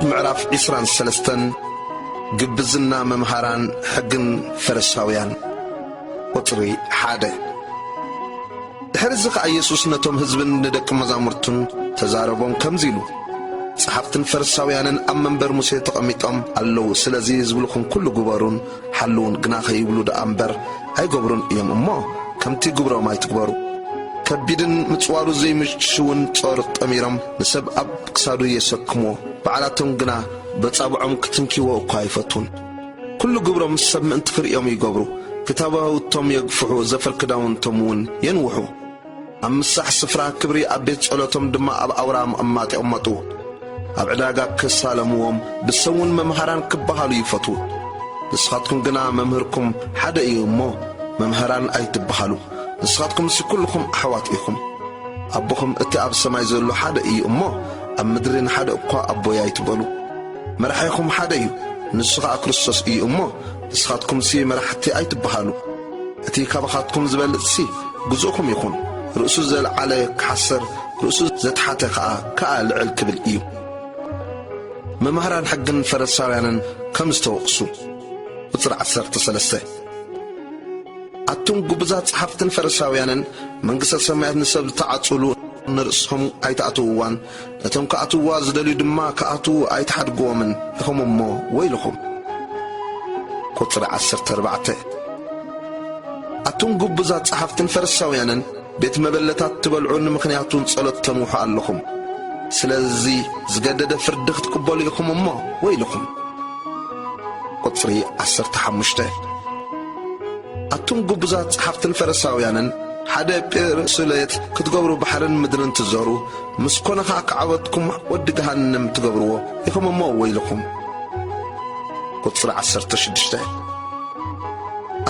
ምዕራፍ ዕስራን ሰለስተን። ግብዝና መምሃራን ሕግን ፈሪሳውያን። ቁጽሪ ሓደ። ድሕሪ እዚ ኸኣ የሱስ ነቶም ህዝብን ንደቂ መዛሙርቱን ተዛረቦም ከምዚ ኢሉ፣ ጸሓፍትን ፈሪሳውያንን ኣብ መንበር ሙሴ ተቐሚጦም ኣለዉ፣ ስለዚ ዝብልኹም ኩሉ ግበሩን ሓልዉን፣ ግና ከይብሉ ደኣ እምበር ኣይገብሩን እዮም እሞ፣ ከምቲ ግብሮም ኣይትግበሩ። ከቢድን ምጽዋሩ ዘይምችውን ጾር ጠሚሮም ንሰብ ኣብ ክሳዱ የሰክምዎ፣ ባዕላቶም ግና በጻብዖም ክትንኪዎ እኳ ኣይፈትዉን። ኩሉ ግብሮም ሰብ ምእንቲ ክርእዮም ይገብሩ፣ ክታባውቶም የግፍሑ፣ ዘፈር ክዳውንቶም እውን የንውሑ። ኣብ ምሳሕ ስፍራ ክብሪ ኣብ ቤት ጸሎቶም ድማ ኣብ ኣውራ መቐማጥ የቐመጥዎ። ኣብ ዕዳጋ ክሳለምዎም ብሰውን መምሃራን ክበሃሉ ይፈትዉ። ንስኻትኩም ግና መምህርኩም ሓደ እዩ እሞ መምሃራን ኣይትበሃሉ። ንስኻትኩምሲ ኩልኹም ኣሕዋት ኢኹም። ኣቦኹም እቲ ኣብ ሰማይ ዘሎ ሓደ እዩ እሞ ኣብ ምድሪ ንሓደ እኳ ኣቦይ ኣይትበሉ። መራሒኹም ሓደ እዩ፣ ንሱ ኸኣ ክርስቶስ እዩ እሞ ንስኻትኩምሲ መራሕቲ ኣይትበሃሉ። እቲ ካባኻትኩም ዝበልጽሲ ግዙእኩም ይኹን። ርእሱ ዘልዓለ ክሓስር፣ ርእሱ ዘትሓተ ኸኣ፣ ከኣ ልዕል ክብል እዩ። መማህራን ሕግን ፈሪሳውያንን ከም ዝተወቕሱ። ቁጽሪ ዓሰርተ ሰለስተ። ኣቱም ግቡዛት ጸሓፍትን ፈሪሳውያንን፣ መንግስተ ሰማያት ንሰብ ዝተዓጽሉ ንርእሶም ኣይትኣትውዋን፣ ነቶም ክኣትውዋ ዝደልዩ ድማ ክኣትዉ ኣይትሓድግዎምን ኢኹም እሞ ወይልኹም። ቁጽሪ ዓሰርተ ኣርባዕተ። ኣቱም ግቡዛት ጸሓፍትን ፈሪሳውያንን፣ ቤት መበለታት ትበልዑ፣ ንምኽንያቱ ጸሎት ተንውሑ ኣለኹም። ስለዚ ዝገደደ ፍርዲ ክትቅበሉ ኢኹም እሞ ወይልኹም። ቁጽሪ ዓሰርተ ሓሙሽተ። ኣቱም ግቡዛት ጸሓፍትን ፈሪሳውያንን፣ ሓደ እጲ ርእሲ ለየት ክትገብሩ ባሕርን ምድርን ትዘሩ፣ ምስ ኮነ ኸኣ ካዕበትኩም ወዲ ገሃነም ትገብርዎ ኢኹም እሞ ወይልኹም። ቁጽሪ ዓሰርተ ሽዱሽተ።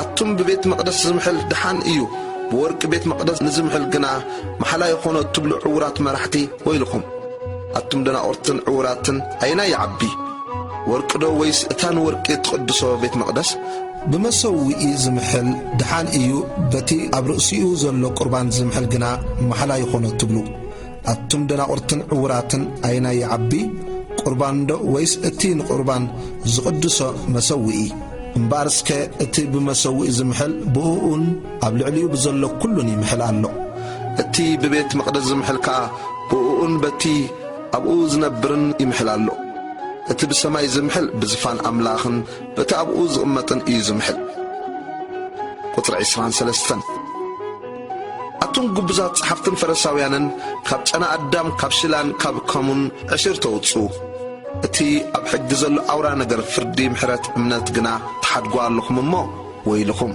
ኣቱም ብቤት መቕደስ ዝምሕል ደሓን እዩ፣ ብወርቂ ቤት መቕደስ ንዝምሕል ግና መሓላ ይኾኖ እትብሉ ዕዉራት መራሕቲ ወይልኹም። ኣቱም ደናቑርትን ዕዉራትን፣ ኣየናይ ይዓቢ? ወርቂ ዶ ወይስ እታ ንወርቂ እትቕድሶ ቤት መቕደስ? ብመሰውኢ ዝምሕል ደሓን እዩ፣ በቲ ኣብ ርእሲኡ ዘሎ ቁርባን ዝምሕል ግና መሓላ ይኾኖ ትብሉ። ኣቱም ደናቑርትን ዕዉራትን፣ ኣየናይ ይዓቢ? ቁርባን ዶ ወይስ እቲ ንቁርባን ዝቕድሶ መሰውኢ? እምበኣርስከ እቲ ብመሰውኢ ዝምሕል ብእኡን ኣብ ልዕሊኡ ብዘሎ ኩሉን ይምሕል ኣሎ። እቲ ብቤት መቕደስ ዝምሕል ከኣ ብእኡን በቲ ኣብኡ ዝነብርን ይምሕል ኣሎ። እቲ ብሰማይ ዝምሕል ብዝፋን ኣምላኽን በቲ ኣብኡ ዝቕመጥን እዩ ዝምሕል። ቁጽሪ ዕስራን ሰለስተን። ኣቱም ግቡዛት ጸሓፍትን ፈሪሳውያንን፣ ካብ ጨና ኣዳም፣ ካብ ሽላን ካብ ከሙን ዕሽር ተውጽኡ። እቲ ኣብ ሕጊ ዘሎ ኣውራ ነገር ፍርዲ፣ ምሕረት፣ እምነት ግና ትሓድጉ ኣለኹም እሞ ወይልኹም።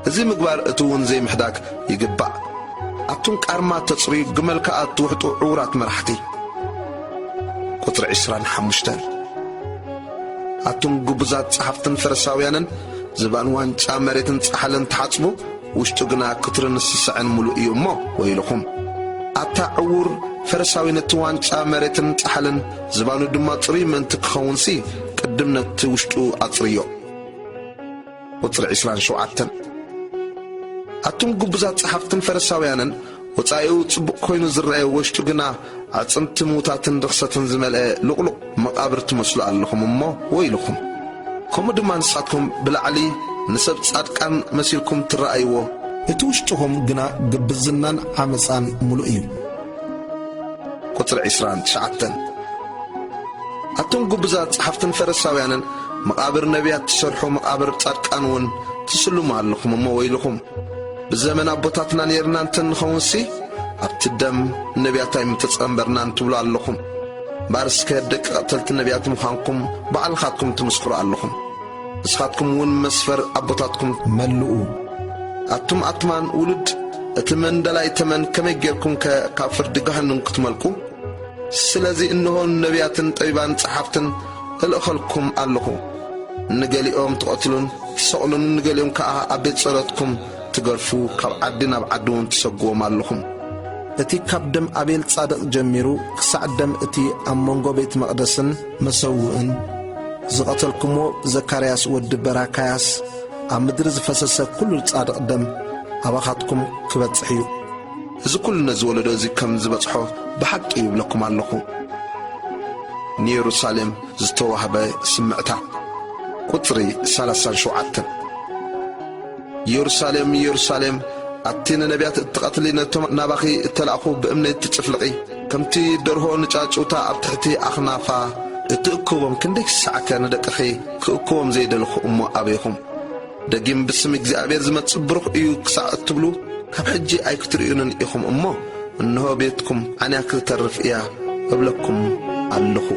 እዚ ምግባር እቲ እውን ዘይምሕዳግ ይግባእ። ኣቱም ቃርማ ተጽርዩ፣ ግመል ከኣ እትውሕጡ ዕዉራት መራሕቲ። ቁጽሪ ዕስራን ሓሙሽተን። ኣቱም ግቡዛት ጸሓፍትን ፈሪሳውያንን፣ ዝባን ዋንጫ መሬትን ጻሕልን ትሓጽቡ፣ ውሽጡ ግና ክትርን ስስዐን ምሉእ እዩ እሞ ወይልኹም። ኣታ ዕዉር ፈሪሳዊ፣ ነቲ ዋንጫ መሬትን ጻሕልን ዝባኑ ድማ ጽሩይ ምእንቲ ክኸውንሲ፣ ቅድም ነቲ ውሽጡ ኣጽርዮ። ቁጽሪ ዕስራን ሸውዓተን። ኣቱም ግቡዛት ጸሓፍትን ፈሪሳውያንን፣ ወጻኢኡ ጽቡቕ ኮይኑ ዝረአ፣ ወሽጡ ግና ኣዕጽምቲ ምዉታትን ርኽሰትን ዝመልአ ልቕሉቕ መቓብር ትመስሉ ኣለኹም እሞ ወይልኹም። ከምኡ ድማ ንስኻትኩም ብላዕሊ ንሰብ ጻድቃን መሲልኩም ትረኣይዎ፣ እቲ ውሽጥኹም ግና ግብዝናን ዓመጻን ምሉእ እዩ። ቁጽሪ ዕስራን ትሽዓተን። ኣቱም ግቡዛት ጸሓፍትን ፈሪሳውያንን፣ መቓብር ነቢያት ትሰርሑ፣ መቓብር ጻድቃን እውን ትስልሙ ኣለኹም እሞ ወይልኹም። ብዘመን ኣቦታትና ኔርና እንተ ንኸውንሲ፣ ኣብቲ ደም ነቢያት ኣይምተጸንበርናን ትብሉ ኣለኹም። እምበኣር እስከ ደቂ ቀተልቲ ነቢያት ምዃንኩም ባዕልኻትኩም ትምስክሩ ኣለኹም። ንስኻትኩም እውን መስፈር ኣቦታትኩም መልኡ። ኣቱም ኣትማን ውሉድ፣ እቲ መንደላይ ተመን ከመይ ጌርኩምከ ካብ ፍርዲ ገሃነም ክትመልቁ? ስለዚ እንሆ ነቢያትን ጠቢባን ጸሓፍትን እልእኸልኩም ኣለኹ። ንገሊኦም ትቐትሉን ትሰቕሉን፣ ንገሊኦም ከኣ ኣብ ቤት ጸሎትኩም ትገርፉ፣ ካብ ዓዲ ናብ ዓዲ እውን ትሰግዎም ኣለኹም። እቲ ካብ ደም ኣቤል ጻድቕ ጀሚሩ ክሳዕ ደም እቲ ኣብ መንጎ ቤት መቕደስን መሰውእን ዝቐተልኩምዎ ዘካርያስ ወዲ በራካያስ፣ ኣብ ምድሪ ዝፈሰሰ ኩሉ ጻድቕ ደም ኣባኻትኩም ክበጽሕ እዩ። እዚ ኩሉ ነዚ ወለዶ እዚ ከም ዝበጽሖ ብሓቂ ይብለኩም ኣለኹ። ንየሩሳሌም ዝተዋህበ ስምዕታ። ቁጽሪ ሰላሳን ሸውዓተን። የሩሳሌም፣ የሩሳሌም፣ ኣቲ ንነቢያት እትቐትሊ፣ ነቶም ናባኺ እተላእኹ ብእምኒ እትጭፍልቒ፣ ከምቲ ደርሆ ንጫጩታ ኣብ ትሕቲ ኣኽናፋ እትእክቦም፣ ክንደይ ሳዕከ ንደቅኺ ክእክቦም ዘይደለኹ እሞ ኣበይኹም? ደጊም ብስም እግዚኣብሔር ዝመጽእ ብሩኽ እዩ ክሳዕ እትብሉ፣ ካብ ሕጂ ኣይክትርእዩንን ኢኹም እሞ፣ እንሆ ቤትኩም ዓንያ ክትተርፍ እያ እብለኩም ኣለኹ።